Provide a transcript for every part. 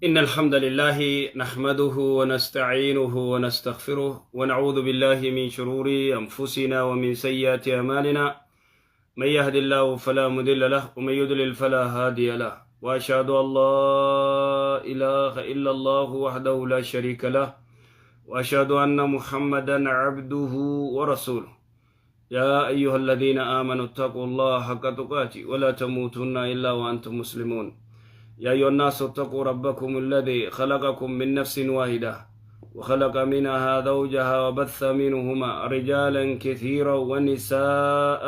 إن الحمد لله نحمده ونستعينه ونستغفره ونعوذ بالله من شرور أنفسنا ومن سيئات أعمالنا. من يهد الله فلا مضل له ومن يضلل فلا هادي له، وأشهد أن لا إله إلا الله وحده لا شريك له، وأشهد أن محمدا عبده ورسوله. يا أيها الذين آمنوا اتقوا الله حق تقاته ولا تموتن إلا وأنتم مسلمون. يا أيها الناس اتقوا ربكم الذي خلقكم من نفس واحدة وخلق منها زوجها وبث منهما رجالا كثيرا ونساء،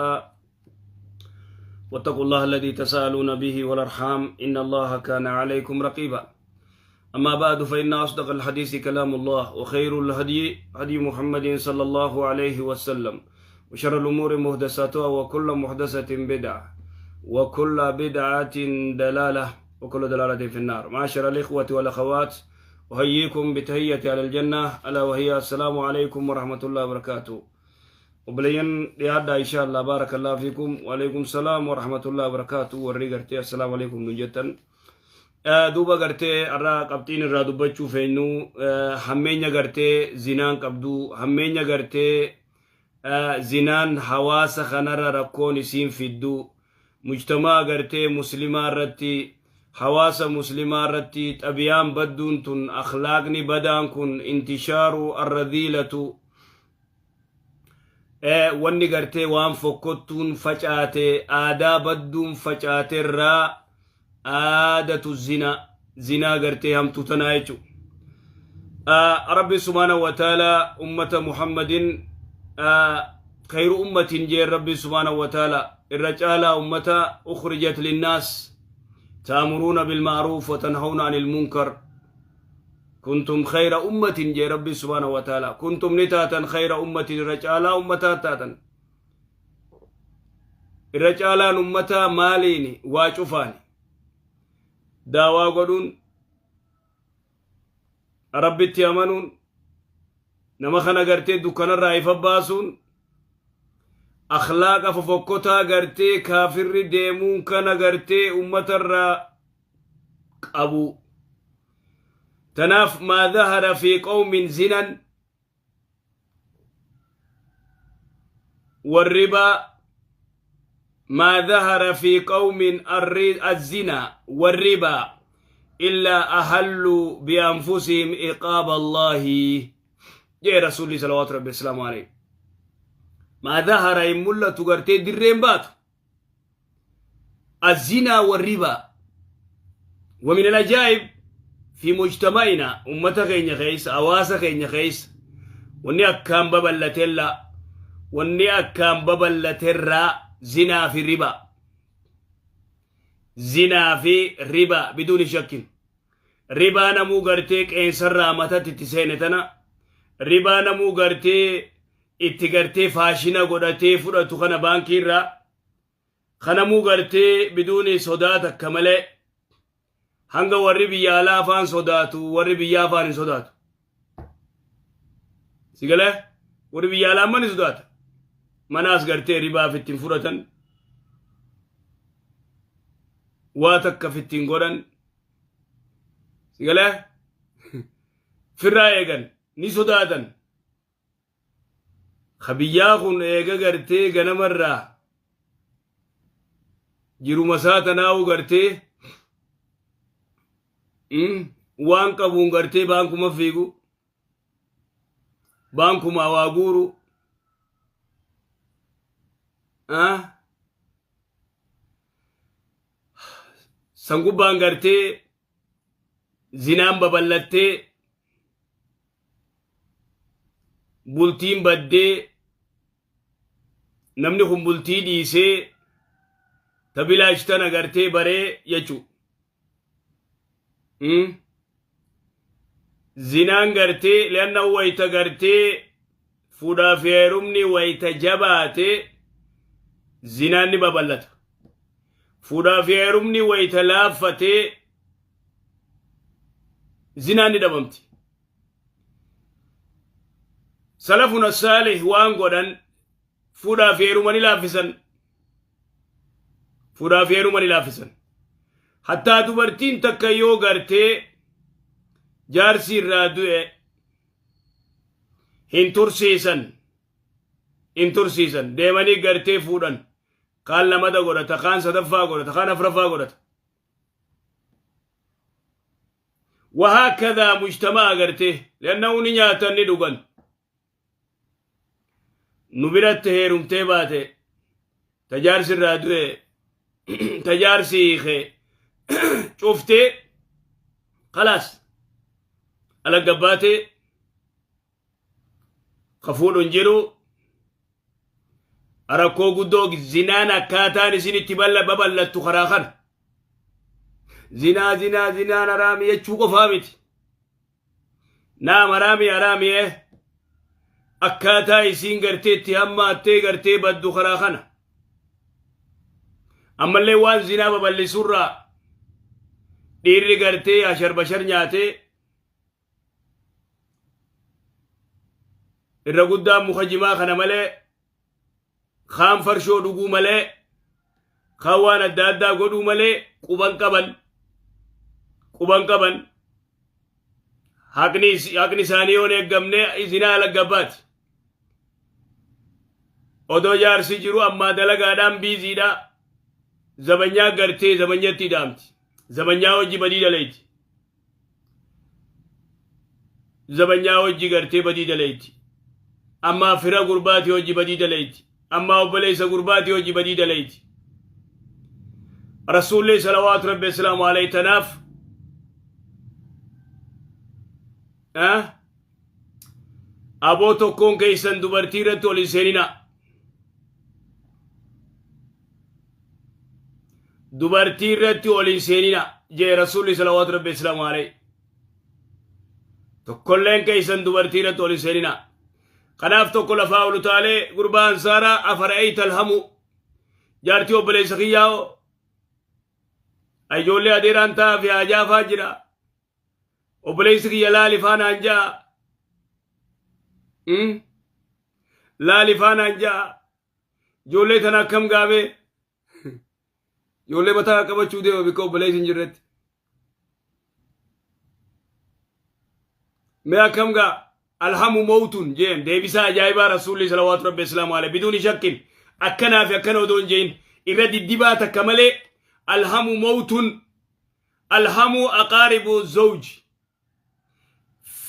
واتقوا الله الذي تساءلون به والأرحام إن الله كان عليكم رقيبا. أما بعد، فإن أصدق الحديث كلام الله، وخير الهدي هدي محمد صلى الله عليه وسلم، وشر الأمور محدثاتها، وكل محدثة بدعة، وكل بدعة دلالة، وكل دلالة في النار. معاشر الإخوة والأخوات، أحييكم بتحية أهل الجنة، ألا وهي السلام عليكم ورحمة الله وبركاته. Obboleeyyan dhiyaadhaa insha Allah. Baarakallahu fiikum. Waalaikum salaam warahmatullahi wabarakatuh. Warri gartee assalaamu alaikum nun jettan, duuba gartee irraa qabxiin irraa dubbachuu feenyu hammeenya gartee zinaan qabdu, hammeenya gartee zinaan hawaasa kanarra rakkoon isiin fiddu, mujtamaa gartee muslimaa irratti, hawaasa muslimaa irratti xabiyaan badduun tun, akhlaaqni badaan kun, intishaaru arradhiilatu, wanni gartee waan fokkottuun facaate, aadaa badduun facaate irraa aadatu zina, zinaa gartee hamtuu tanaa jechu. Rabbi subhaanahu wa ta'ala ummata Muhammadin khayru ummatin jeen. Rabbi subhaanahu wa ta'ala irra caalaa ummata ukhrijat linnaas ta'muruuna bilma'ruuf wa tanhawna anil munkar. Kuntum khayra ummatin jee Rabbi subhaanahu wa ta'ala. Kuntum ni taatan, khayra ummatin, irra caalaa ummataa taatan. Irra caalaan ummataa maaliini? Waa cufaani: daawaa godhuun, Rabbitti amanuun, nama kana gartee dukkanarraa ifa baasuun, akhlaaqa fofokkotaa gartee kaafirri deemuun kana gartee ummatarraa qabu. Tanaaf maa dhahara fi qawmin zinan والربا، ما ظهر في قوم الزنا والربا إلا أهلوا بأنفسهم عقاب الله جاء رسول صلوات ربي السلام عليه. ما ظهر إن ملة غرتي درين بات الزنا والربا. ومن العجائب في مجتمعنا، أمة keenya keessa، hawaasa keenya keessa، wanni akkaan babal'atella, wanni akkaan babal'aterraa zinaa fi riba, zinaa fi riba. Biduuni shakkin ribaa namuu gartee qeensarraa matatti itti seene tana, ribaa namuu gartee itti gartee faashina godhatee fudhatu kana, baankiirraa kanamuu gartee biduuni sodaa takka malee. Hanga warri biyya alaa afaan sodaatu, warri biyya afaan hin sodaatu. Si galee? Warri biyya alaa amma ni sodaata. Manaas gartee ribaaf ittiin fudhatan, waa takka ittiin godhan. Si galee? Firraa eegan, ni sodaatan. Ka biyyaa kun eega gartee ganamarraa jiruma isaa tanaa'uu gartee waan qabuun gartee baankuma fiigu, baankuma waa guuru. San gubbaan gartee zinaan babal'attee, bultiin baddee, namni kun bultii dhiisee ta bilaash tana gartee baree jechuu. Zinaan gartee li'anna wayta gartee fuudhaa fi heerumni wayta jabaate zinaan ni babal'ata. Fuudhaa fi heerumni wayta laaffate zinaan ni dhabamti. Salafuna saalih waan godhan fuudhaa fi heeruma ni laaffisan. Fuudhaa fi heeruma ni laaffisan. Hattaa dubartiin takka yoo gartee Jaarsi irraa du'e hin tursiisan, hin tursiisan, deemanii gartee fuudhan. Kaan lamada godhata, kaan sadaffaa godhata, kaan afraffaa godhata. Wahaakadaa mujtamaa gartee leannahu ni nyaatan, ni dhugan. Nu biratti heerumtee baate, tajaarsi irraa du'e, tajaarsi hiike, cuftee khalaas ala gabbaatee ka fuudhu hin jiru. Rakkoo guddoo zinaan akkaataan isin itti babal'attu karaa kana. Zinaa, zinaa, zinaan haraami jechuu qofaa miti. Naam, haraami, haraami. Akkaataa isiin gartee itti hammaattee gartee baddu karaa kana. Ammallee waan zinaa babal'isurraa dhiirri gartee ashar bashar nyaatee irra guddaan muka jimaa kana malee, kaan farshoo dhuguu malee, kaan waan adda addaa godhuu malee quban qaban, quban qaban. Haqni isaanii yoon eeggamne zinaa ala gabbaati. Odoo jaarsi jiru ammaa dalagaadhaan biiziidha. Zabanyaa gartee zabanyatti daamti, zabanyaa hojii badii daleeyti, zabanyaa hojii gartee badii daleeyti, ammaa fira gurbaati hojii badii daleeyti, ammaa obboleessa gurbaati hojii badii daleeyti. Rasuulli salawaatu rabbi assalaamu alayhi tanaaf aboo tokkoon keessan dubartii irratti ol hin seenina, dubartii irratti ol hin seenina jee Rasuulli salawaatu rabbi assalaamu alayhi. Tokkolleen keessan dubartii irratti ol hin seenina. Kanaaf tokko lafaa ol utaalee gurbaa ansaaraa, afara'ayta alhamu, jaartii obboleessa kiyyaa'oo, ijoollee adeeraan ta'aa fi hajaafaa jira, obboleessi kiyya laali faanaan ja'a, laali faanaan ja'a, ijoollee tana akkam gaabee ijoollee mataa qabachuu deema bikka obboleessi hin jirretti. Mee akkam gaa? Alhamu mawtun jeen. Deebisaa ajaa'ibaa Rasuulli salawaatu rabbi islaamu alayhi biduuni shakkin, akkanaa fi akkana odoo hin jein, irra diddibaa takka malee, alhamu mawtun, alhamu aqaaribu zawji,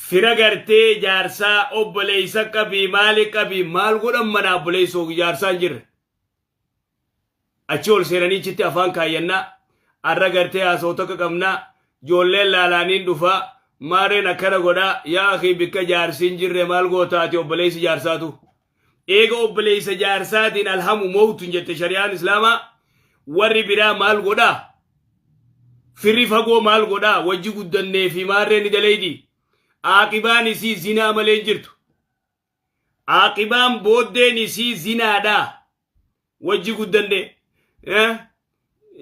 fira gartee jaarsaa, obboleessa qabii, maali qabii, maal godhan mana obboleessoo jaarsaa hin jirre achi ol seenanii achitti afaan kaayyannaa. Arra gartee haasa'u takka qabnaa, ijoolleen laalaaniin dhufaa, maareen akkana godhaa. Yaa akii, bikka jaarsi hin jirre maal goota ati? Obboleessi jaarsaatu eega obboleessa jaarsaatiin alhamu mawtun jette shari'aan islaamaa, warri biraa maal godhaa? Firri fagoo maal godhaa? Wajji guddannee fi maarreen ni daleeydi. Aaqibaan isii zinaa malee hin jirtu. Aaqibaan booddeen isii zinaadha. Wajji guddanne,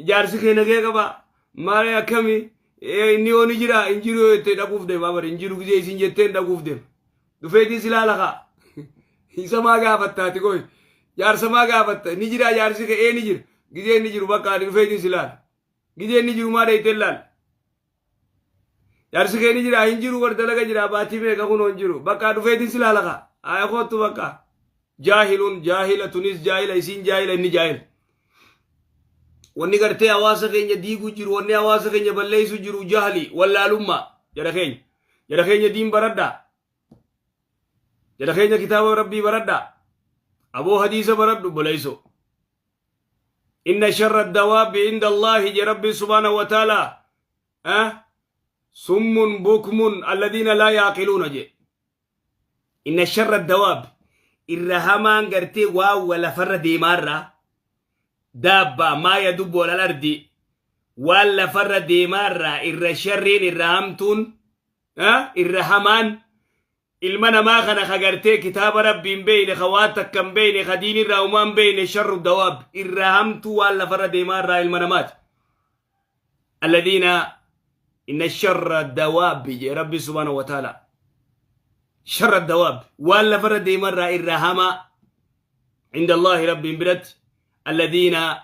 jaarsi kee nagee qaba, maal akkami, inni yoo ni jira hin jiru yoo jettee dhaquuf deema bari. Hin jiru gisee isin jetteen dhaquuf deema. Dhufeetiin si laala kaa. Isa maa gaafattaati koy? Jaarsa maa gaafatta? Ni jira jaarsi kee? Ee, ni jira. Gisee inni jiru bakka ani dhufeetiin si laala. Gisee inni jiru maa dheeytee laala? Jaarsi kee ni jira? Hin jiru bar, dalaga jira, baatii meeqa kunoo hin jiru. Bakka dhufeetiin si laala kaa. Aya, kootu bakka. Jaahilun jaahila, tunis jaahila, isiin jaahila, inni jaahila. Wanni gartee hawaasa keenya diiguu jiru, wanni hawaasa keenya balleessu jiru jahli, wallaalummaa jara keenya. Jara keenya, diin baradhaa. Jara keenya, kitaaba rabbii baradhaa. Aboo, hadiisa baradhu boleeyso. Inna sharra dawaabi inda Allaahi je rabbi subhaanahu wa ta'ala summun bukmun alladhiina laa yaaqiluuna je. Inna sharra dawaab, irra hamaan gartee waa lafarra deemaarraa, daabbaa maa yadubbu alal ardi, waan lafarra deemaarraa irra sharriin, irra hamtuun, irra hamaan ilma namaa kana ka gartee kitaaba rabbii hin beeyne, ka waan takka hin beeyne, ka diin irraa umaa hin beeyne. Sharru dawaab, irra hamtuu waan lafarra deemaarraa ilma namaati. Alladhiina inna sharra dawaabi jee rabbi subhaanahu wa ta'ala. Sharra dawaab, waan lafarra deemarraa irra hamaa, inda Allahi, rabbiin biratti, alladhiina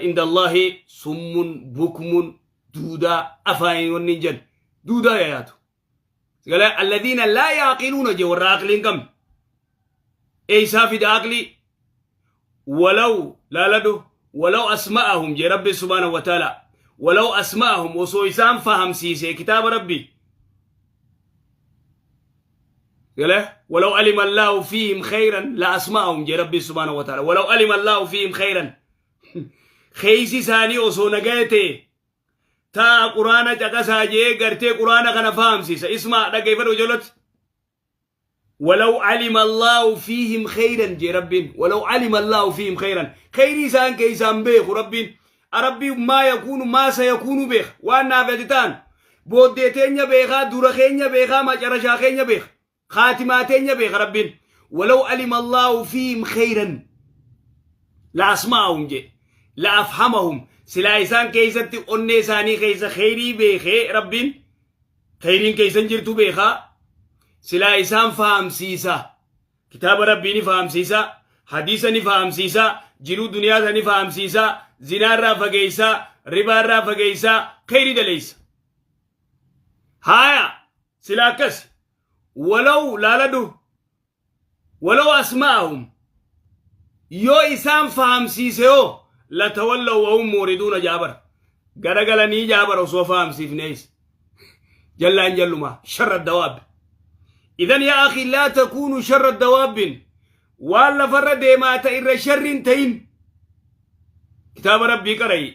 inda Allahi summun bukmun, duudaa afaaniin wanni hin jenne, duudaa yayaatu. Sagalee alladhiina laa yaaqiluuna jee, warra aqlii hin qabne. Eeysaa fida aqlii? Walaw laaladhu, walaw asma'ahum jee Rabbi subhaanahu wa ta'ala. Walaw asma'ahum, osoo isaan fahamsiise kitaaba Rabbii. Galee walaw alima Allahu fiihim khayran la asma'ahum jee Rabbi subhaanahu wa ta'ala. Walaw alima Allahu fiihim khayran, keeysi isaanii osoo nagaya ta'e, taa Quraana caqasaa jee gartee Quraana kana fahamsiisa. Ismaa, dhaggeeffadhu ijoolloti. Walaw alima Allahu fiihim khayran jee Rabbiin. Walaw alima Allahu fiihim khayran, khayrii isaan keeysaan beeku Rabbiin. Rabbii maa yakuunu maa sayakuunu beeka. Waan naaf ati ta'an booddee teenya beekaa, dura keenya beekaa, macarashaa keenya beeka, kaatimaa teenya beeka Rabbiin. Walaw alima Allahu fiihim khayran la asma'ahum jee, la afhamahum. Silaa isaan keessatti, onnee isaanii keessa khayrii beekee Rabbiin, khayriin keessan jirtu beekaa, silaa isaan fahamsiisa. Kitaaba Rabbii ni fahamsiisa, hadiisa ni fahamsiisa, jiruu duniyaa ni fahamsiisa, zinaarraa fageeysa, ribaarraa fageeysa, khayrii daleeysa. Haaya, sila akkas. Walaw laaladhu, walaw asma'ahum, yoo isaan fahamsiise yoo, latawallaw wahum muuriduuna jaabar, garagalanii jaabar. Osoo fahamsiifnees jallaan jalluma sharra dawaab. Idan yaa akhi, laa takuunu sharra dawaabin, waan lafarra deemaa ta irra sharrin ta'in. Kitaaba Rabbii qara'i,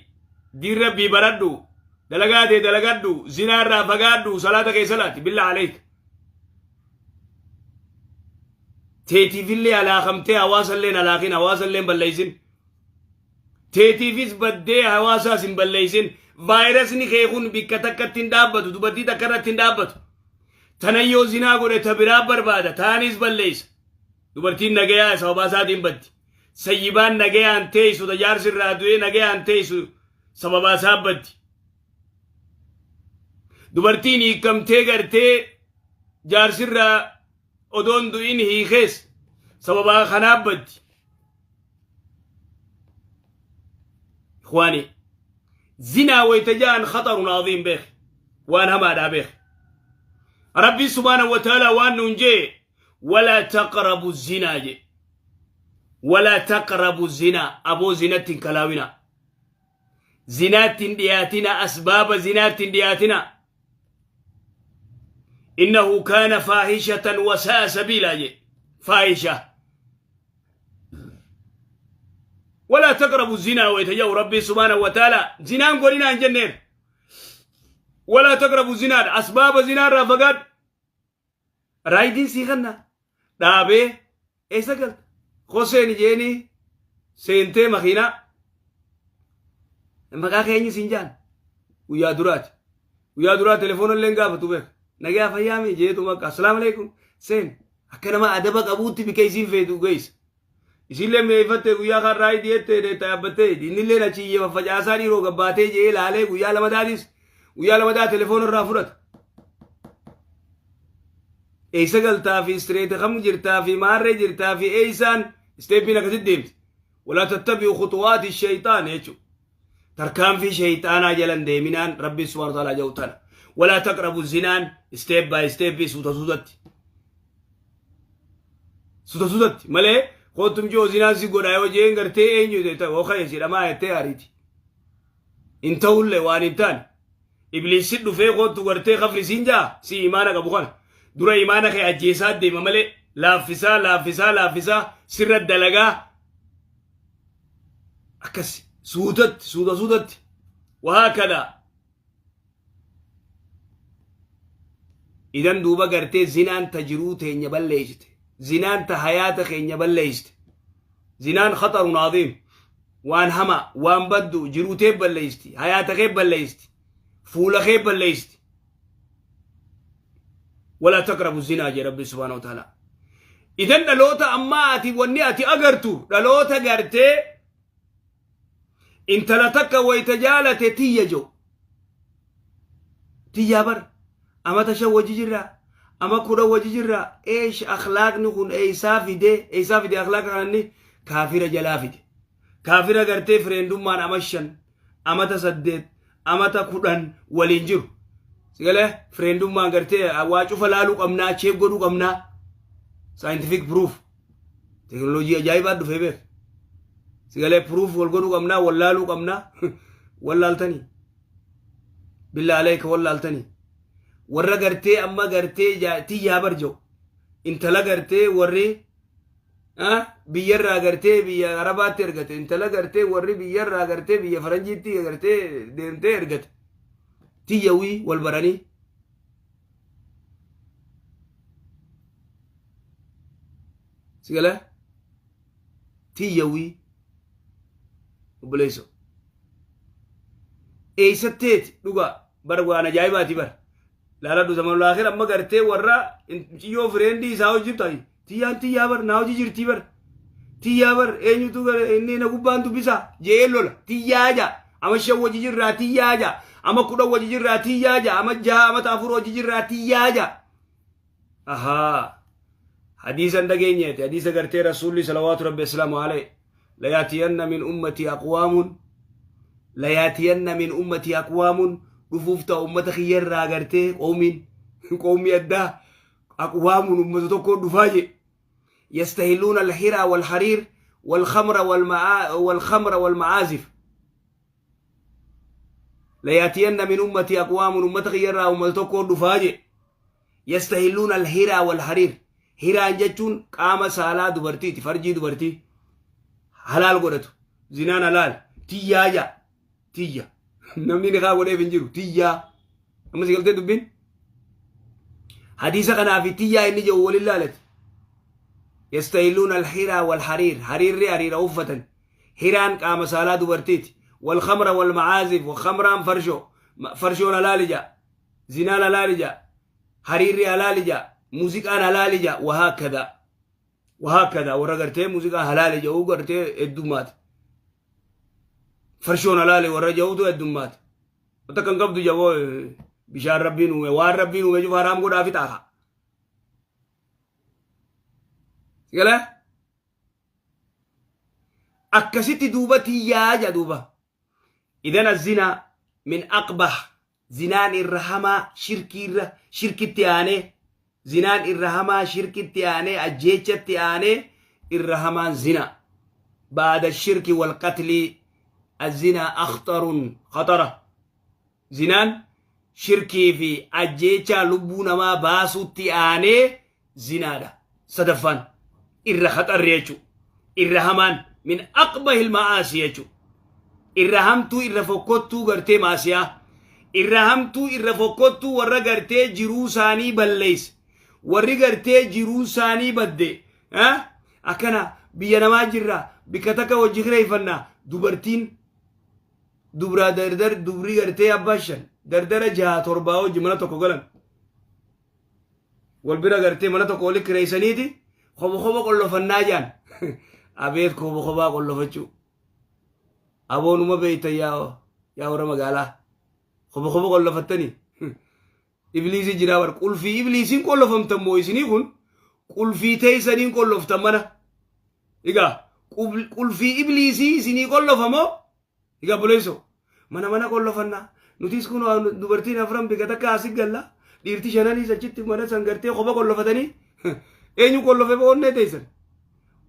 diin Rabbii baradhu, dalagaa tee dalagadhu, zinaa irraa fagaadhu, salaata kee salaati. Billa aleyk, teetiifillee alaakamtee hawaasallee alaakin, hawaasallee hin balleeysin. Teetiifis baddee hawaasaas hin balleeysin. Vaayirasni kee kun bikka takkatti hin dhaabbatu, dubartii takka irratti hin dhaabbatu. Tanayyoo zinaa godhe, ta biraa barbaada, taanis balleeysa. Dubartiin nagayaa sababaa isaatiin baddi. Sayyibaan nagayaan teessu, ta jaarsi irraa du'ee nagayaan teessu, sababaa isaa baddi. Dubartiin hiikamtee gartee jaarsi irraa odoon du'in hiikees sababaa kanaa baddi. Ikhwaani, zinaa wayta ja'an khatarun aziim, beek, waan hamaadhaa beek. Rabbi subhaanahu wa ta'ala waan nuun jee, walaa taqrabu zinaa jee. Walaa taqrabu zinaa, aboo zinatti hin kalaawina, zinaatti hin dhiyaatina, asbaaba zinaatti hin dhiyaatina. Innahu kaana faahishatan wasa'a sabiilaa jee. Faahisha. Walaa taqrabu zinaa wayta jedhu Rabbi subhaanahu wa ta'ala, zinaan godhinaa hin jenneef. Walaa taqrabu zinaadha, asbaaba zinaa irraa fagaadhu. Raayidiin sii kanna dhaabee eessa galta? Koseen jeeni seentee makiinaa, maqaa keenya siin jaan. Guyyaa duraati, guyyaa duraa telefoona illee gaafatu beek. Nagaa fayyaami jeetu, maqaa, assalaamu alaikum, seen. Akka nama adaba qabuutti bika isiin feetu geessa. Isiillee mi'eeffattee guyyaa kan raayidii jettee deetta yaabbattee, innillee achi iyyee faffacaasaa dhiiroo gabbaatee jee laalee, guyyaa lamadaatis guyyaa lamadaa telefoona irraa fudhata. Eessa galtaa fi istireeta kam jirtaa fi maarree jirtaa fi eessaan isteeppiin akkasitti deemti. Walaa tattabi'u khutuwaati shayxaan jechuudha. Tarkaanfii shayxaanaa jalan deeminaan Rabbi subhaanahu wa ta'ala jedhu tana. Walaa taqrabu zinaan step by step, suuta suutatti. Suuta suutatti malee kootum ji'oo zinaan si godhaa yoo jeen gartee eenyu ta'e ka'e jedhamaa jettee ariiti. Hin ta'ullee waan hin taane. Ibliis si dhufee kootu gartee kafri siin jaa, si imaana qabu kana. Dura imaana kee ajjeesaa deema malee, laaffisaa laaffisaa laaffisaa sirra dalagaa akkas suutatti, suuta suutatti, wahaakada. Idan duuba gartee zinaan ta jiruu teenya balleessite, zinaan ta hayaata keenya balleessite. Zinaan khatarun aziim, waan hama, waan baddu. Jiruu tee balleessiti, hayaata kee balleessiti, fuula kee balleessiti. Walaa taqrabu zinaa jee Rabbi subhaanahu wa ta'ala. Idan dhaloota ammaa ati wanni ati agartu, dhaloota gartee intala takka wayta jaalate tiyya jiru, tiyyaa bar, amata 5 wajji jirra, ama 10 wajji jirra. Eesh, akhlaaqni kun eeysaa fide? Eeysaa fide akhlaaqa kananni? Kaafira jalaa fide. Kaafira gartee fireendummaan ama 5, amata 8, amata 10 waliin jiru. Sigalee friendummaan gartee waa cufa laaluu qabnaa, check godhuu qabnaa. Scientific proof. Teknooloojii ajaa'ibaa dhufee beek. Sigalee proof wal godhuu qabnaa, wal laaluu qabnaa. Wal laaltanii. Billaa aleeka wal laaltanii. Warra gartee amma gartee tiyyaa barja'u. Intala gartee warri biyyarraa gartee biyya Arabaatti ergate. Intala gartee warri biyyarraa gartee biyya Faranjiitti gartee deemtee ergate. Tiyyawii wal baranii. Sigalee tiyyawii obboleessoo. Eessatteeti dhugaa bara waan ajaa'ibaati bara. Laaladhu zaman laakhir amma gartee warra ciyyoo friendii isaa hojii ta'i. Tiyyaan tiyyaa bar naa hojii jirtii bar. Tiyyaa bar eenyutu inni na gubbaan dubbisaa je'ee lola tiyyaa jaa. Ama 5 hojii jirraa tiyyaa jaa. Ama 10 hojii jirraa tiyyaa jaa. Ama 6 ama 4 hojii jirraa tiyyaa jaa. Ahaa. Hadiisa hin dhageenyeeti. Hadiisa gartee Rasuulli salawaatu rabbi islaamu alayhi. Layaatiyanna min ummati aqwaamun. Layaatiyanna min ummati aqwaamun. Dhufuuf ta'a ummata kiyyarraa gartee qoomiin. Qoomii addaa aqwaamun ummata tokko dhufaa jee. Yastahilluuna alhiraa walhariir walkhamra walkhamra walma'aazif. Layaatiyanna min ummati aqwaamun ummata kiyyarraa ummata tokko dhufaa jee. Yastahilluuna alhiraa walhariir. Hiraan jechuun qaama saalaa dubartiiti, farjii dubartii. Halaal godhatu. Zinaan halaal. Tiyyaa jaa. Tiyya. Namni nikaa godheef hin jiru. Tiyyaa. Amma si galtee dubbiin? Hadiisa kanaa fi tiyyaa inni jedhu waliin laalati. Yastahilluuna alhiraa walhariir. Hariirri hariira uffatan. Hiraan qaama saalaa dubartiiti. Walkhamra walmacaazif. Khamraan farshoo. Farshoon halaali jaa. Zinaan halaali jaa. Hariirri halaali jaa. Muuziqaan halaali jaa. Wahaakkadaa. Wahaakkadaa warra gartee muuziqaa halaali jedhu gartee heddummaati. Farshoon halaali warra jedhutu heddummaati. Wanta kan qabdu jaboo bishaan rabbiin uume waan rabbiin uume cufa haraam godhaa fixaa kaa. Sigalee? Akkasitti duuba tiyyaa jedha duuba. Idan azinaa min aqbah zinaan irra hamaa shirkiirra shirkitti aanee zinaan irra hamaa shirkitti aanee ajjeechatti aanee irra hamaan zinaa. Baada shirki wal qatlii azinaa akhtarun khatara. Zinaan shirkii fi ajjeechaa lubbuu namaa baasutti aanee zinaadha. Sadaffaan irra khaxarri jechuudha. Irra hamaan min aqbahil ma'aasi jechuudha. Irra hamtuu irra fokkottuu gartee maasiyaa. Irra hamtuu irra fokkottuu warra gartee jiruu isaanii balleesse. Warri gartee jiruun isaanii badde. Akkana biyya namaa jirra bikka takka hojii kireeffannaa dubartiin dubraa dardar dubrii gartee abbaa 5 dardara 6 7 hojii mana tokko galan. Wal bira gartee mana tokko wali kireessaniiti koba koba qollofannaa jaan. Abeet koba kobaa qollofachuu. Aboonuma beeytan yaa yaa warra magaalaa. Koba koba qollofattanii. Ibliisii jiraa bar qulfii ibliisiin qollofamtan moo isinii kun qulfii teessaniin qolloftan mana. Egaa qulfii ibliisii isinii qollofamoo Egaa buleessoo mana mana qollofannaa nutis kun dubartiin afran bika takka asi galla dhiirti shananiis achitti mana san gartee kopha qollofatanii eenyu qollofe onnee teessan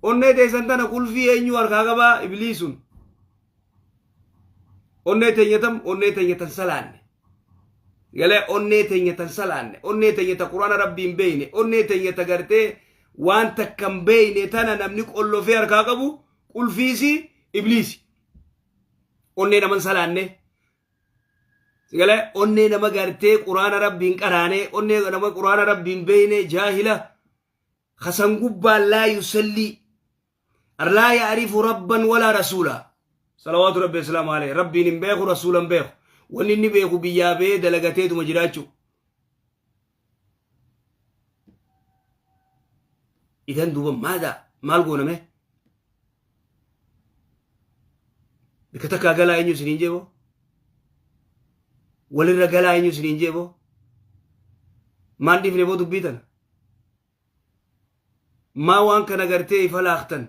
onnee teessan tana qulfii eenyu harkaa qabaa ibliisuun onnee teenya tam onnee teenya tan salaanne galee onnee teenya tan salaanne onnee teenya ta quraana rabbiin beeyne onnee teenya ta gartee waan takka hin beeyne tana namni qollofee harkaa qabu qulfiisi ibliisi. Onnee nama hin salaanne. Sigalee onnee nama gartee quraana rabbiin qaraane onnee nama quraana rabbiin beeyne jaahila kasan gubbaan laa yusallii laa ya'rifu rabban walaa rasuula salawaatu rabbi islaamu alayhi rabbiin hin beeku rasuula hin beeku wanni inni beeku biyyaa bee dalagateetuma jiraachuu idan duuba maada maal gooname Bikka takkaa galaa eenyu isiniin jeeboo? Walirra galaa eenyu isiniin jeeboo? Maan dhiifne boo dubbii tana? Maa waan kana gartee ifa laaqtan?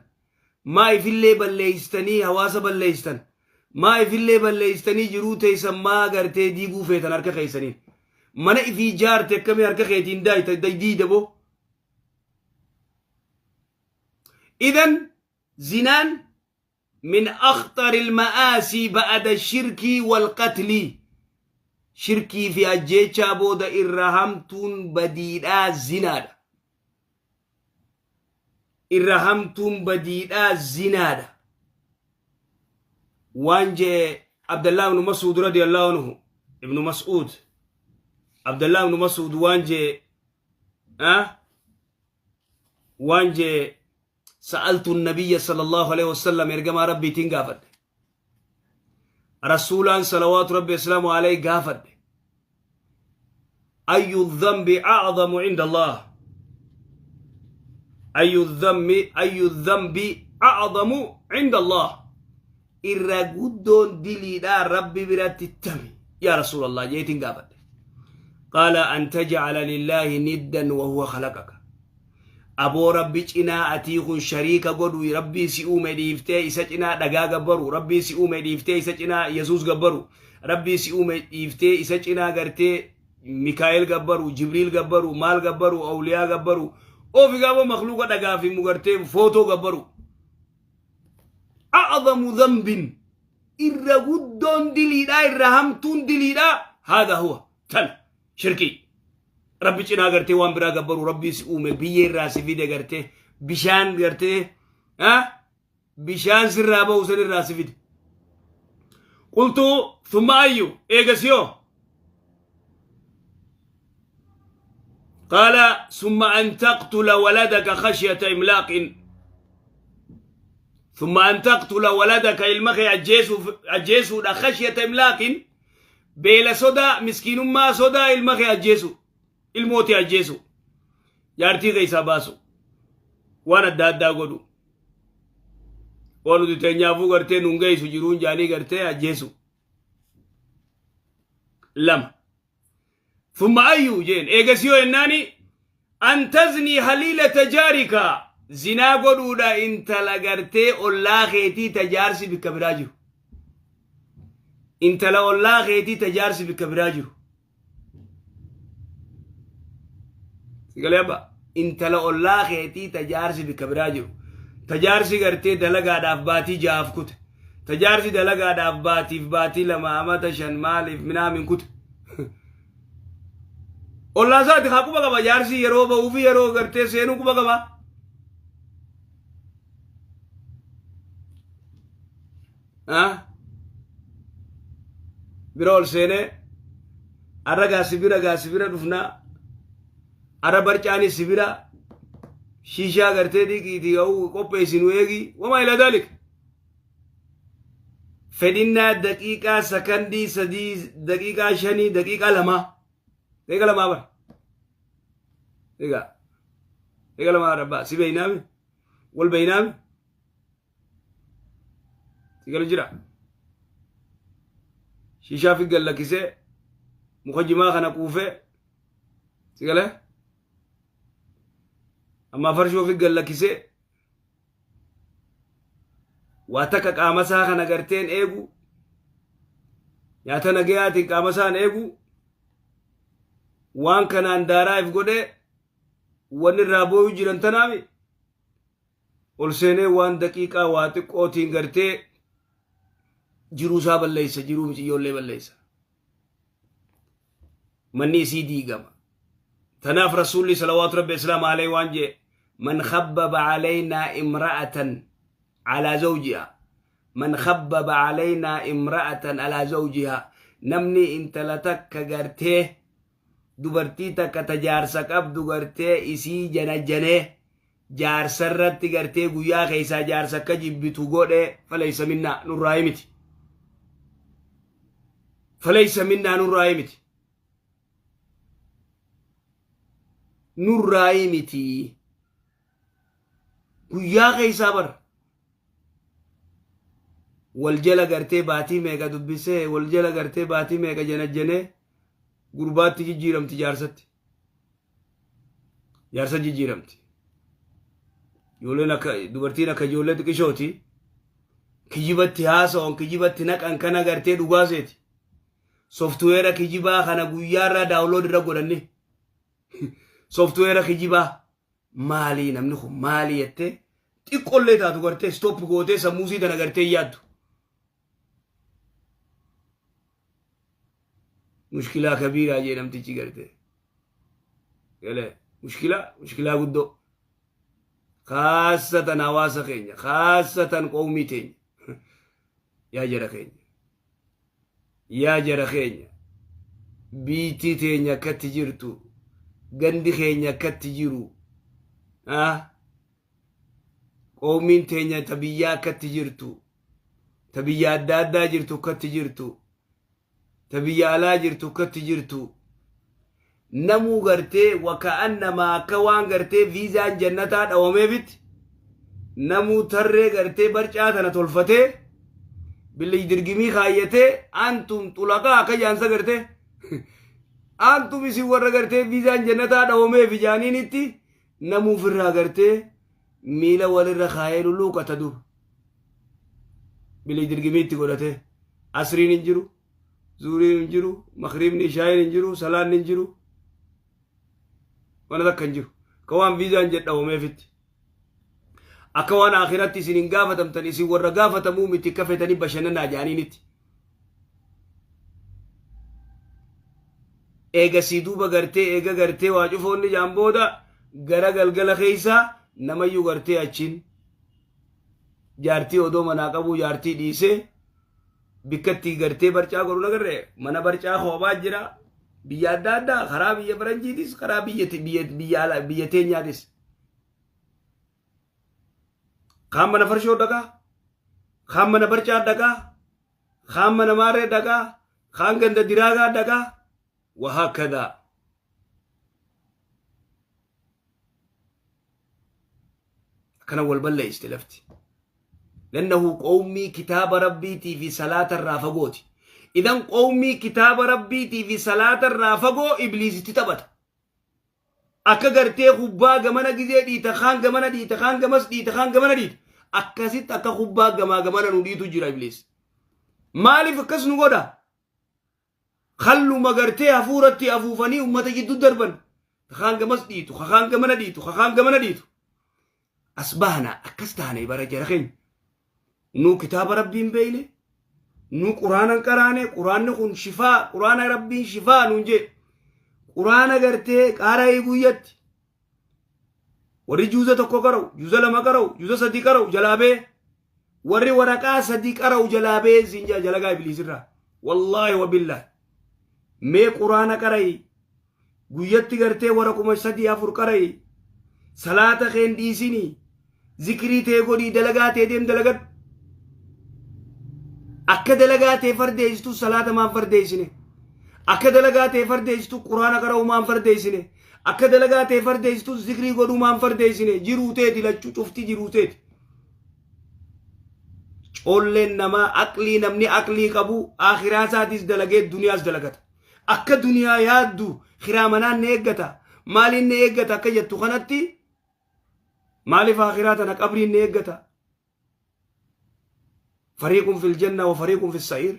Maa ifillee balleeysitanii hawaasa balleeystan? Maa ifillee balleeysitanii jiruu teessan maa gartee diiguu feetan harka keessaniin? Mana ifii jaarte akkamii harka keetiin daayta diida boo. Idan zinaan min akhxari ilma'aasii ba'ada shirkii wal qatlii. Shirkii fi ajjeechaa booda irra hamtuun badiidhaa zinaadha. Irra hamtuun badiidhaa zinaadha. Waan jee Abdallah ibnu Mas'uud radiyallahu anhu, ibnu Mas'uud, Abdallah ibnu Mas'uud waan jee, waan jee, sa'altu nabiyya sallallahu alaihi wasallam, ergamaa rabbiitiin gaafadhe, rasuulaan salawaatu rabbi islaamu alayhi gaafadhe, ayyu dhanbi a'zamu inda Allah, ayyu dhanbi, ayyu dhanbi a'zamu inda Allah, irra guddoon diliidhaa rabbi biratti tami yaa rasuulallah jeetiin gaafadhe. Qaala an tajcala lillaahi niddan wa huwa khalaqaka. Aboo, rabbi cinaa atii kun shariika godhu, rabbii si uume dhiiftee isa cinaa dhagaa gabbaru, rabbii si uume dhiiftee isa cinaa Yesuus gabbaru, rabbii si uume dhiiftee isa cinaa gartee Mikaa'el gabbaru, Jibriil gabbaru, maal gabbaru, awliyaa gabbaru, ofi gaaboo makluuqa dhagaa fi mugartee footoo gabbaru. A'zamu dhanbin, irra guddoon diliidhaa, irra hamtuun diliidhaa, haadha huwa tan shirkii. Rabbi cinaa gartee waan biraa gabbaru, rabbii si uume, biyyee irraa si fide, gartee bishaan, gartee bishaan sirraa bahu san irraa si fide. Qultu thumma ayyu, eegas yoo? Qaala summa an taqtula waladaka khashyata imlaaqin. Thumma an taqtula waladaka, ilma kee ajjeesuudha, khashyata imlaaqin, beela sodaa, miskiinummaa sodaa, ilma kee ajjeesu, ilmootii ajjeesu, jaartii keessaa baasu, waan adda addaa godhu, waan nuti teenyaafuu gartee nun geessu jiruun jaanii gartee ajjeesu. Lama. Thumma ayyu jeen, eegas yoo ennaani, an taznii haliilata jaarika, zinaa godhuudha intala gartee ollaa keetii tajaarsi bikka biraa jiru. Intala ollaa keetii tajaarsi bikka biraa jiru. Sigalee abba, intala ollaa keetii tajaarsi bikka biraa jiru. Tajaarsi gartee dalagaadhaaf baatii 6f kute. Tajaarsi dalagaadhaaf baatiif baatii 2, amata 5, maaliif minaamin kute. Ollaa isaati haa quba qaba, jaarsi yeroo bahuu fi yeroo gartee seenuu quba qaba. Bira ol seenee arra gaa sibira, gaa sibira dhufnaa, arra barcaanii sibira shiishaa gartee dhiqiitii ga'uu qopheessinu eegi, wamaa ila daalik. Fedhinnaa daqiiqaa sakandii 3, daqiiqaa 5, daqiiqaa 2, daqiiqa 2 bara. Egaa daqiiqa 2 rabbaa si beeynaami, wal beeynaami, si galu jira. Shiishaa fi gallakkisee muka jimaa kana quufee, si galee, ammaa farshoo fi gallakkisee waa takka qaama isaa kana garteen eegu, nyaata nagayaatiin qaama isaan eegu, waan kanaan daaraa if godhee wanni irraa booyuu jiran tanaami. Ol seenee waan daqiiqaa waa xiqqootiin gartee jiruu isaa balleessa, jiruu miciyyoollee balleessa, manni isii diigama. Tanaaf rasuulli salawaatu rabbi islaam alayhi waan jee, man khabbaba alaynaa imra'atan alaa zawjiha, man khabbaba alaynaa imra'atan alaa zawjiha, namni intala takka gartee dubartii takka ta jaarsa qabdu gartee isii janajjanee jaarsa irratti gartee guyyaa keessaa jaarsa akka jibbitu godhe, falaysa minnaa, nurraa miti. Falaysa minnaa, nurraa miti, nurraa miti. Guyyaa keessaa bar wal jala gartee baatii meeqa dubbisee, wal jala gartee baatii meeqa janajjanee, gurbaatti jijjiiramti, jaarsatti, jaarsa jijjiiramti. Ijoolleen akka dubartiin akka ijoollee xiqishooti, kijibatti haasa'an, kijibatti naqan kana gartee dhugaa seeti. Software kijibaa kana guyyaarraa download irra godhanne. Software kijibaa maalii, namni kun maalii jettee xiqqollee taatu gartee stop gootee sammuusii tana gartee yaaddu. Mushkilaa kabiiraa jee namtichi gartee. Galee mushkilaa, mushkilaa guddoo. Khaasatan hawaasa keenya, khaasatan qawmii teenya. Yaa jara keenya. Yaa jara keenya. Biitii teenya akkatti jirtu, gandi keenya akkatti jiru, qoomiin teenya ta biyyaa akkatti jirtu, ta biyya adda addaa jirtu akkatti jirtu, ta biyya alaa jirtu akkatti jirtu. Namuu gartee waka'annamaa akka waan gartee viizaan jannataa dhawameefitti namuu tarree gartee barcaa tana tolfatee billi dirgimii kaayyatee, antum xulaqaa akka jaansa gartee, antum isin warra gartee viizaan jannataa dhawameef jaaniinitti namuu ofirraa gartee miila walirra kaayee luluuqata duuba. Billi dirgimiitti godhatee asriin hin jiru, zuuriin hin jiru, makriibni, ishaayin hin jiru, salaanni hin jiru, waan takka hin jiru. Akka waan viizaan jedhawameefitti. Akka waan akhiratti isin hin gaafatamtan, isin warra gaafatamuu miti, akka fetanii bashannanaa jaaniinitti. Eegasii duuba gartee eega gartee waa cufoonni jaan booda gara galgala keessaa namayyuu gartee achiin jaartii odoo manaa qabuu jaartii dhiisee bikkatti gartee barcaa godhu nagarree mana barcaa koobaa jira, biyya adda addaa, karaa biyya faranjiitis, karaa biyya biyya biyya ala biyya teenyaatis. Kaan mana farshoo dhaqaa, kaan mana barcaa dhaqaa, kaan mana maarree dhaqaa, kaan ganda diraagaa dhaqaa, wahaakadaa. Akkana wal balleessite lafti. Lannahu qawmii kitaaba rabbiitii fi salaata irraa fagooti. Idan qawmii kitaaba rabbiitii fi salaata irraa fagoo ibliisitti taphata. Akka gartee kubbaa gamana gizee dhiita, kaan gamana dhiita, kaan gamas dhiita, kaan gamana dhiita. Akkasitti akka kubbaa gamaa gamana nu dhiitu jira ibliis. Maaliif akkas nu godha? Kalluma gartee hafuuratti afuufanii ummata jidduu darban. Kaan gamas dhiitu, kaan gamana dhiitu, kaan gamana dhiitu. As baana akkas taane bara jara keenya. Nu kitaaba rabbiin beeyne, nu quraana hin qaraane, quraanni kun shifaa, quraana rabbiin shifaa nuun jee. Quraana gartee qaara'ii guyyatti. Warri juuza 1 qara'u, juuza 2 qara'u, juuza 3 qara'u jalaa bee. Warri waraqaa 3 qara'u jalaa bee siin jaa jalagaa ibliisirraa. Wallaahi wabillaahi. Mee quraana qara'i. Guyyatti gartee waraquma 3 4 qara'i. Salaata keen dhiisinii. Zikrii tee godhii, dalagaa tee deem dalagadhu. Akka dalagaa tee fardeessitu salaata maan fardeessine? Akka dalagaa tee fardeessitu quraana qara'uu maan fardeessine? Akka dalagaa tee fardeessitu zikrii godhuu maan fardeessine? Jiruu teeti lachuu cufti jiruu teeti. Coolleen namaa aqlii, namni aqlii qabu akhiraa isaatis dalagee duniyaas dalagata. Akka duniyaa yaaddu kiraamanaan ni eeggata. Maaliin ni eeggata akka jettu kanatti maaliif akhiraa tana qabriin ni eeggata? Fariiqun fil janna wa fariiqun fis sa'iir.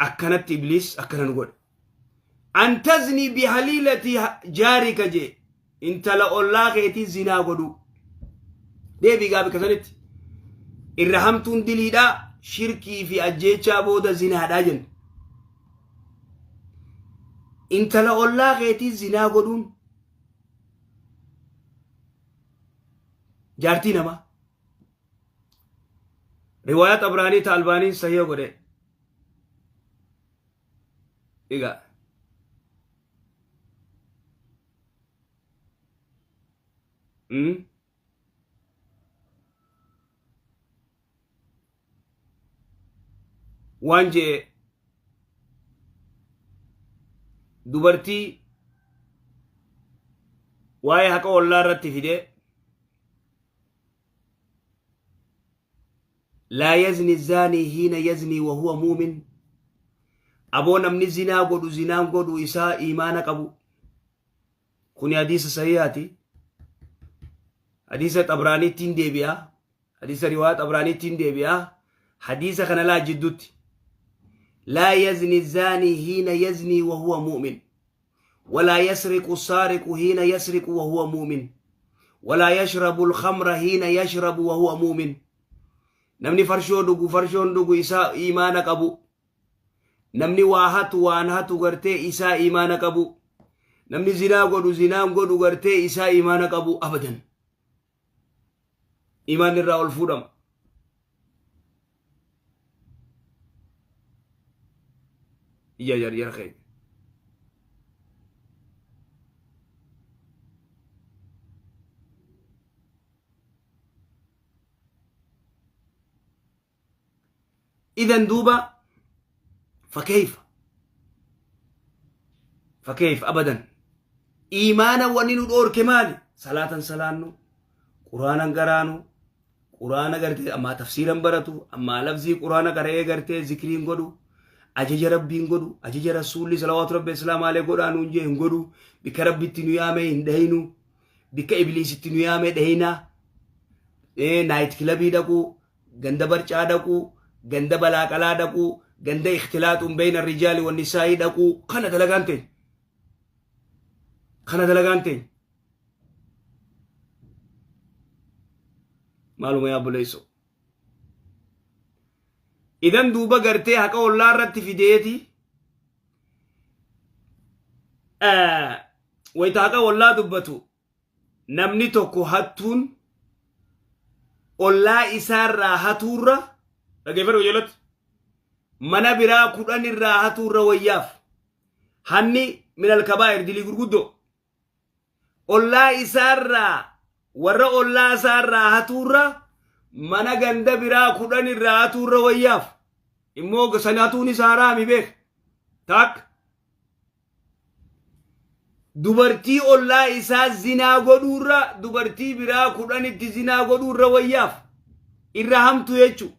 Akkanatti ibliis akkana nu godhe. An tazni bihaliilati jaarika jee, intala ollaa keetii zinaa godhuu. Deebii gaa bikka sanitti. Irra hamtuun diliidhaa shirkii fi ajjeechaa booda zinaadhaa jenna. Intala ollaa keetii zinaa godhuun, jaartii namaa. Riwaayaa Xabraanii ta Albaaniin sahiha godhe. Egaa. Waan jee dubartii waa'ee haqa ollaa irratti fidee, laa yazni zaanii hiina yaznii wa huwa muumin. Aboo, namni zinaa godhu zinaan godhu isaa iimaana qabu. Kuni hadiisa sahihaati, hadiisa Xabraaniittiin deebi'a, hadiisa riwaayaa Xabraaniittiin deebi'a. Hadiisa kana laa jiddutti. Laa yazni zaanii hiina yaznii wa huwa mu'min. Walaa yasriqu saariqu hiina yasriqu wa huwa mu'min. Walaa yashrabu alkhamra hiina yashrabu wa huwa mu'min. Namni farshoo dhugu farshoon dhugu isaa iimaana qabu. Namni waa hatu waan hatu gartee isaa iimaana qabu. Namni zinaa godhu zinaan godhu gartee isaa iimaana qabu abadan. Iimaanni irraa ol fuudhama. Ija jarjara keenya. Idan duuba fakkeeyfa fakkeeyfa abadan iimaana wanni nu dhoorke maali? Salaatan salaannu, quraanan garaanu, quraana gartee ammaa tafsiiran baratu, ammaa lafzii quraana qara'ee gartee zikriin godhu, ajaja rabbiin godhu, ajaja rasuulli salawaatu rabbi islaamaa alee godhaa nuun jee hin godhu, bikka rabbitti nu yaamee hin dhahinu, bikka ibliisitti nu yaamee dhahinaa, naayit kilabii dhaquu, ganda barcaa dhaquu, ganda balaaqalaa dhaquu, ganda ikhtilaaxuun beeyna rijaali wan nisaa'ii dhaquu kana dalagaan teenya. Kana dalagaan teenya. Maaluma yaa buleessoo. Idan duuba gartee haqa ollaa irratti fideeti wayita haqa ollaa dubbatu namni tokko hattuun ollaa isaarraa hatuurra, dhaggeeffadhu qajeelatti, mana biraa 10 irraa hatuurra wayyaaf. Hanni minal kabaa'ir, dilii gurguddoo. Ollaa isaarraa, warra ollaa isaarraa hatuurra mana ganda biraa 10 irraa hatuurra wayyaaf. Immoo san hatuun isaa haraami beek. Takka dubartii ollaa isaa zinaa godhuurra dubartii biraa 10tti zinaa godhuurra wayyaaf, irra hamtu jechu.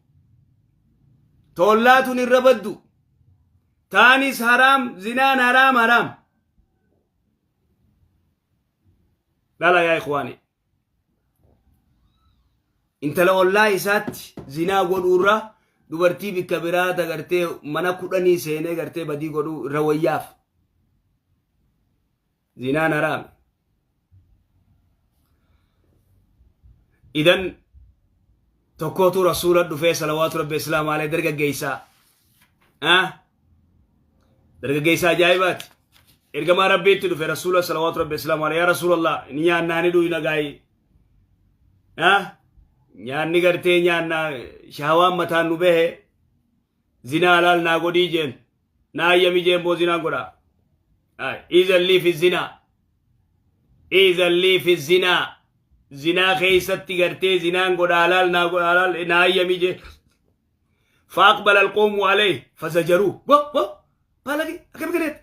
Toollaatun irra baddu taanis haraam, zinaan haraam, haraam dhala. Yaa ikhwaani, intala ollaa isaatti zinaa godhuurra dubartii bikka biraa tagartee mana 10 seenee gartee badii godhuu irra wayyaaf. Zinaan haraami. Idan tokkootu rasuula dhufee salawaatu rabbi islaam alee, dargaggeessaa dargaggeessaa ajaa'ibaati, ergamaa rabbiitti dhufe. Rasuula salawaatu rabbi islaam alee, yaa rasuulallah, ni nyaannaa ni dhuyna gaayii nyaanni gartee nyaannaa, shahawaan mataan nu bahe, zinaa halaal naa godhii jeen, naa ayyami jeen, boo zinaan godhaa. Izan lii fi zinaa, izan lii fi zinaa, zinaa keessatti gartee zinaan godha, halaal naa godha, halaal naa ayyami jeen. فأقبل القوم عليه فزجروه. بو بو بالغي أكيد كده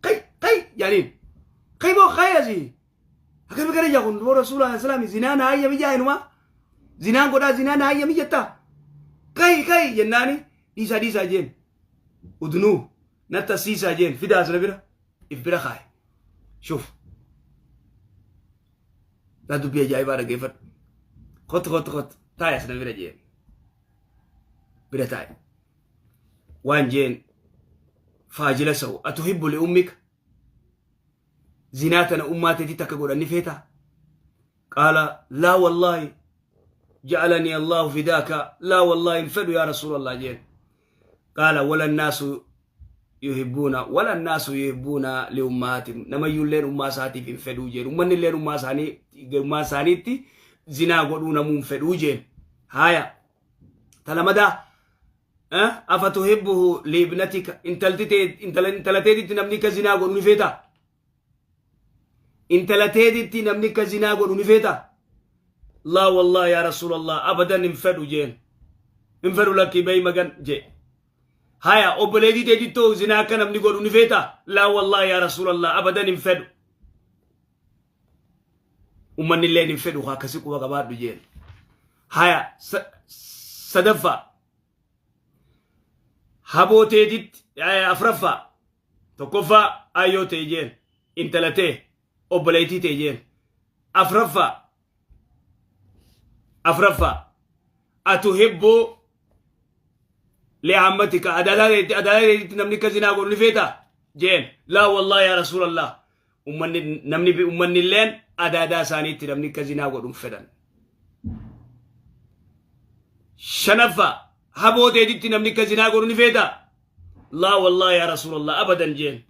قي قي يعني قي بو خي أزي أكيد كده يا كون رسول الله صلى الله عليه وسلم زنا naa ayyami jaa, zinaan godhaa, zinaa naa ayyami jetta, kai kai jennaani, dhiisaa dhiisaa jeen, udnuu natta siisaa jeen, fidaa asna bira if bira kaaye. Shuf, daa dubbii ajaa'ibaa dhaggeeffadhu. Kottu kottu kottu, taa'e asna bira jeen, bira taa'e. Waan jeen, faajila sa'u atuhibbu li ummika, zinaa tana ummaa teetitti akka godhan ni feetaa? Qaala laa wallaahi, ja'alanii allahu fidaaka, laa wallaahi, hin fedhu yaa rasuulallah jeen. Qaala wala nnaasu yuhibbuuna, wala nnaasu yuhibbuuna liummahaatim, namayyuulleen ummaa isaatiif hin fedhuu jeen, ummanni illeen ummaa isaanii, ummaa isaaniitti zinaa godhuu namuu hin fedhuu jeen. Haaya, talamadaa, afa tuhibbuhu liibnatika, intalti tee, intala teetitti namni akka zinaa godhu ni feetaa? Intala teetitti namni akka zinaa godhu ni feetaa? Laa wallahi yaa rasuulallah, abadan hin fedhu jeen, hin fedhu, lakkii bayi magan jee. Haya, obboleetii teetittoo zinaa akka namni godhu ni feetaa? Laa wallahi yaa rasuulallah, abadan hin fedhu, ummanni illeen hin fedhu, akkasi quba qabaadhu jeen. Haya, sadaffaa, haboo teetitti, afraffaa, tokkoffaa ayyoo ta'e jeen, intala ta'e, obboleettii ta'e jeen. Afraffaa, atuhibbu Li'ammatika adaadaa teetti adaadaa teetitti namni akka zinaa godhu ni feetaa? Jeen laa wallaahi yaa rasuulallah ummanni namni ummanni illeen adaadaa isaaniitti namni akka zinaa godhu hin fedhan. Shanaffaa haboo teetitti namni akka zinaa godhu ni feetaa? Laa wallaahi yaa rasuulallah abadan jeen.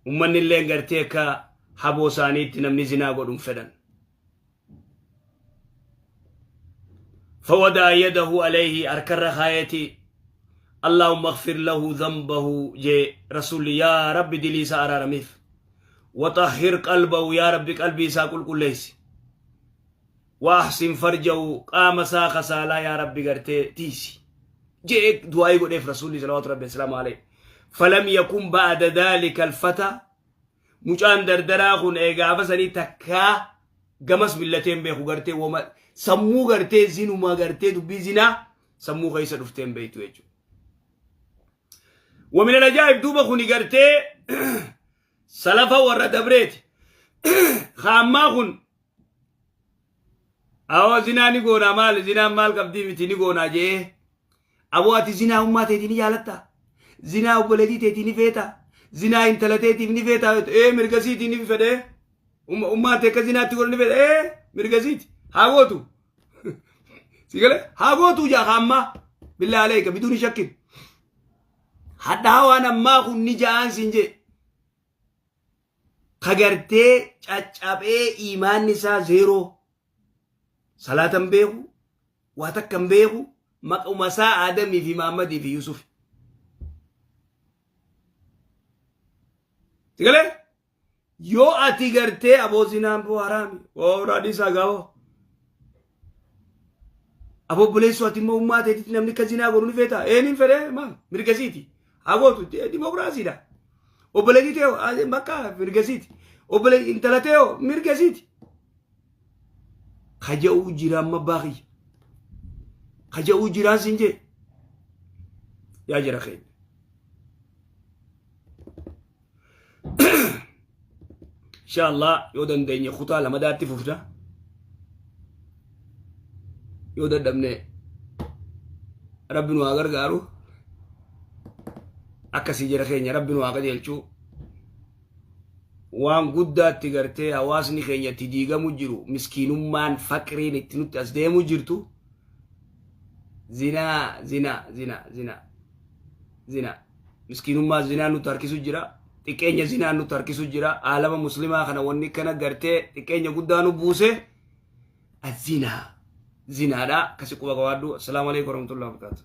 Ummanni illeen gartee akka haboo isaaniitti namni zinaa godhu hin fedhan. فوضع يده عليه أركر خايتي اللهم اغفر له ذنبه جي رسول يا رب دليسا أرارميف وطهر قلبه يا رب قلبي ساقل كل ليس وأحسن فرجه قام ساق سالا يا رب قرتي تيسي جي دعائي قد رسول صلوات ربي السلام عليه فلم يكن بعد ذلك الفتى Mucaan dardaraa kun gaafa sanii takkaa gamas millatee hin beeku gartee woma sammuu gartee zinuma gartee dubbii zinaa sammuu keessa dhuftee hin beektu jechuudha. Wamina ajaa'ib duuba kuni gartee salafa warra dabreeti. Kaammaa kun awoo zinaa ni goonaa maali zinaan maal qabdii miti ni goonaa jee Aboo ati zinaa ummaa teetii ni jaalattaa? Zinaa obboleetii teetii ni feetaa? Zinaa intala teetiif ni feetaa? Ee mirga siitii ni fedhee. Ummaa tee akka zinaatti godhu ni fedhe. Ee mirga siiti. Haa gootu. Si galee? Haa gootu jaa ammaa. Billaa aleeka biduun hin shakkin. Hadhaa waan ammaa kun ni ja'aan siin jee. Ka gartee caccabee iimaanni isaa zeeroo. Salaata hin beeku, waa takka hin beeku, maquma isaa Aadamii fi Mahammadii fi Yusuf. Sigalee? Yoo ati gartee aboo zinaan boo haraami, oo raadhiisaa gaafoo. Aboo obboleessoo ati immoo ummaa teetitti namni akka zinaa godhu ni feetaa? Ee niin fedhee maal? Mirga siiti. Haa gootu dimookiraasiidha. Obboleettii ta'e bakka mirga siiti. Obboleettii intala ta'e mirga siiti. Kaja'uu jira amma abbaa kiyya. Kaja'uu jiraan siin jee. Yaa jara keenya. Insha Allah yoo dandeenye kutaa lamadaatti fufna. Yoo dadhabne Rabbi nu haa gargaaru. Akkasii jara keenya Rabbi nu haa qajeelchuu. Waan guddaatti gartee hawaasni keenya itti diigamu jiru miskiinummaan faqriin itti nutti as deemu jirtu zinaa zinaa zinaa zinaa zinaa miskiinummaa zinaa nutti harkisu jira xiqqeenya zinaa nutti harkisu jira aalama muslimaa kana wanni kana gartee xiqqeenya guddaa nu buuse azinaa zinaadha akkasi quba qabaadhu. Assalaamu alaikum warahmatullahi wabarakatuh.